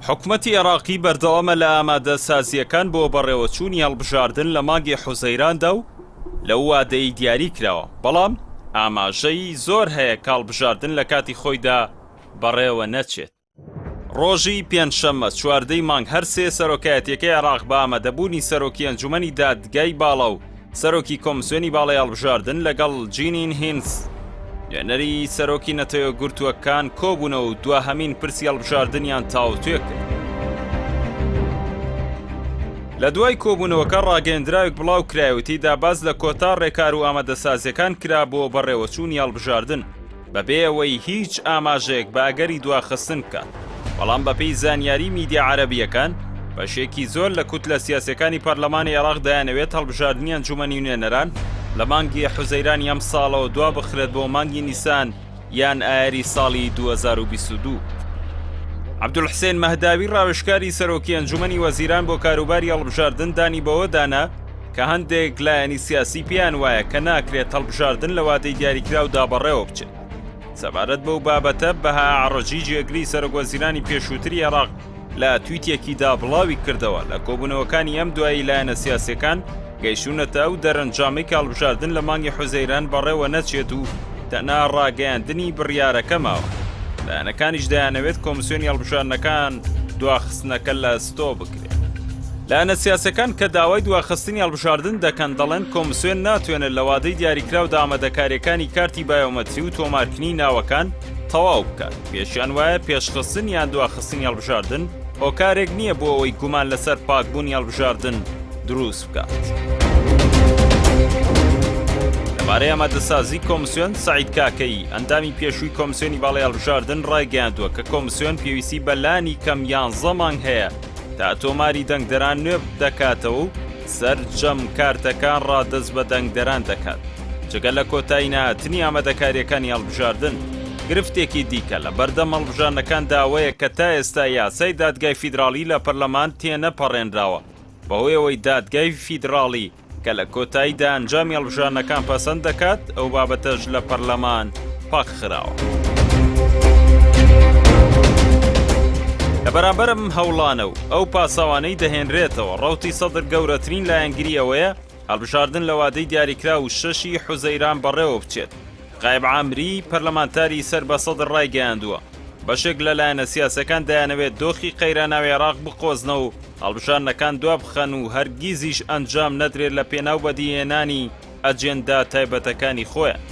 حکومەتی عێراقی بەردەوامە لە ئامادەسازییەکان بۆ بەڕێوەچوونی هەڵبژاردن لە مانگی حوزەیراندا و لەو وادەی دیاری کراوە، بەڵام ئاماژەی زۆر هەیە کە هەڵبژاردن لە کاتی خۆیدا بەڕێوە نەچێت. ڕۆژی پێنجشەممە چواردەی مانگ هەرسێ سەرۆکایەتیەکەی عێراق بە ئامادەبوونی سەرۆکی ئەنجومەنی دادگای باڵا و سەرۆکی کۆمسیۆنی باڵای هەڵبژاردن لەگەڵ جینین هینس نوێنەری سەرۆکی نەتەوەیەکگرتووەکان کۆبوونەوە و دواهەمین پرسی هەڵبژاردنیان تاوتوێ کرد. لە دوای کۆبوونەوەکە ڕاگەیەندراوێک بڵاو کرایەوە تێیدا باس لە کۆتا ڕێکار و ئامادەسازیەکان کرا بۆ بەڕێوەچوونی هەڵبژاردن. بەبێ ئەوەی هیچ ئاماژەیەک بە ئەگەری دواخستن بکات، بەڵام بەپێی زانیاری میدیا عەرەبییەکان، بەشێکی زۆر لە کوتلە سیاسییەکانی پەرلەمانی عێراق دەیانەوێت هەڵبژاردنی ئەنجومەنی نوێنەران لە مانگی حوزەیرانی ئەمساڵەوە دوابخرێت بۆ مانگی نیسان یان ئایاری ساڵی 2022. عەبدولحسێن مەهداوی ڕاوێژکاری سەرۆکی ئەنجومەنی وەزیران بۆ کاروباری هەڵبژاردن دانی بەوەدا نا کە هەندێک لایەنی سیاسی پێیان وایە کە ناکرێت هەڵبژاردن لە وادەی دیاریکراودا بەڕێوە بچێت. سەبارەت بەو بابەتە بەها ئەعرەجی جێگری سەرۆکوەزیرانی پێشووتری عێراق لە تویتێکیدا بڵاوی کردەوە لە کۆبوونەوەکانی ئەم دوایی لایەنە سیاسیەکان گەیشتوونەتە ئەو دەرەنجامەی کە هەڵبژاردن لە مانگی حوزەیران بەڕێوە نەچێت و تەنها ڕاگەیاندنی بڕیارەکە ماوە. لایەنەکانیش دەیانەوێت کۆمسیۆنی هەڵبژاردنەکان دواخستنەکە لە ئەستۆ بگرێت. لایەنە سیاسیەکان کە داوای دواخستنی هەڵبژاردن دەکەن دەڵێن کۆمسیۆن ناتوێنێت لە وادەی دیاریکراودا ئامادەکاریەکانی کارتی بایۆمەتری و تۆمارکردنی ناوەکان تەواو بکات، پێشیان وایە پێشخستن یان دواخستنی هەڵبژاردن هۆکارێک نییە بۆ ئەوەی گومان لەسەر پاکبوونی هەڵبژاردن دروست بکات. لەبارەی ئامادەسازی کۆمسیۆن، سەعید کاکەیی، ئەندامی پێشووی کۆمسیۆنی باڵای هەڵبژاردن ڕایگەیاندووە کە کۆمسیۆن پێویستی بە لانی کەم یانزە مانگ هەیە تا تۆماری دەنگدەران نوێ دەکاتەوە و سەرجەم کارتەکان ڕادەست بە دەنگدەران دەکات. جگە لە کۆتایی نەهاتنی ئامادەکارییەکانی هەڵبژاردن، گرفتێکی دیکە لە بەردەم هەڵبژاردنەکاندا ئەوەیە کە تا ئێستا یاسای دادگای فیدراڵی لە پەرلەمان تێنەپەڕێنراوە، بەهۆی ئەوەی دادگای فیدراڵی کە لە کۆتاییدا ئەنجامی هەڵبژاردنەکان پەسەند دەکات، ئەو بابەتەش لە پەرلەمان پەکخراوە. لە بەرامبەر ئەم هەوڵانە و ئەو پاساوانەی دەهێنرێتەوە، ڕەوتی سەدر گەورەترین لایەنگری ئەوەیە هەڵبژاردن لە وادەی دیاریکراو شەشی حوزەیران بەڕێوە بچێت. غایب عامری، پەرلەمانتاری سەر بە سەدر ڕایگەیاندووە، بەشێک لە لایەنە سیاسیەکان دەیانەوێت دۆخی قەیراناوی عێراق بقۆزنەوە و هەڵبژاردنەکان دوابخەن و هەرگیزیش ئەنجام نەدرێت لە پێناو بەدیهێنانی ئەجێندا تایبەتەکانی خۆیان.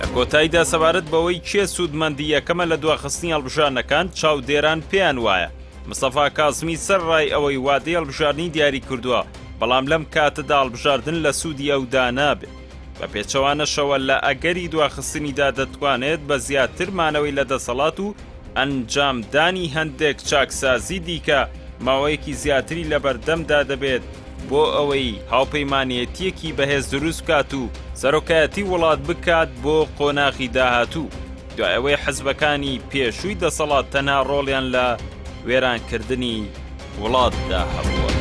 لە کۆتاییدا سەبارەت بەوەی کێ سوودمەندی یەکەمە لە دواخستنی هەڵبژاردنەکان، چاودێران پێیان وایە مستەفا کازمی سەرەڕای ئەوەی وادەی هەڵبژاردنی دیاری کردووە، بەڵام لەم کاتەدا هەڵبژاردن لە سوودی ئەودا نابێت. بە پێچەوانەشەوە لە ئەگەری دواخستنیدا دەتوانێت بە زیاتر مانەوەی لە دەسەڵات و ئەنجامدانی هەندێک چاکسازی دیکە ماوەیەکی زیاتری لەبەردەمدا دەبێت بۆ ئەوەی هاوپەیمانێتییەکی بەهێز دروست بکات و سەرۆکایەتی وڵات بکات بۆ قۆناغی داهاتوو دوای ئەوەی حزبەکانی پێشووی دەسەڵات تەنها ڕۆڵیان لە وێرانکردنی وڵاتدا هەبووە.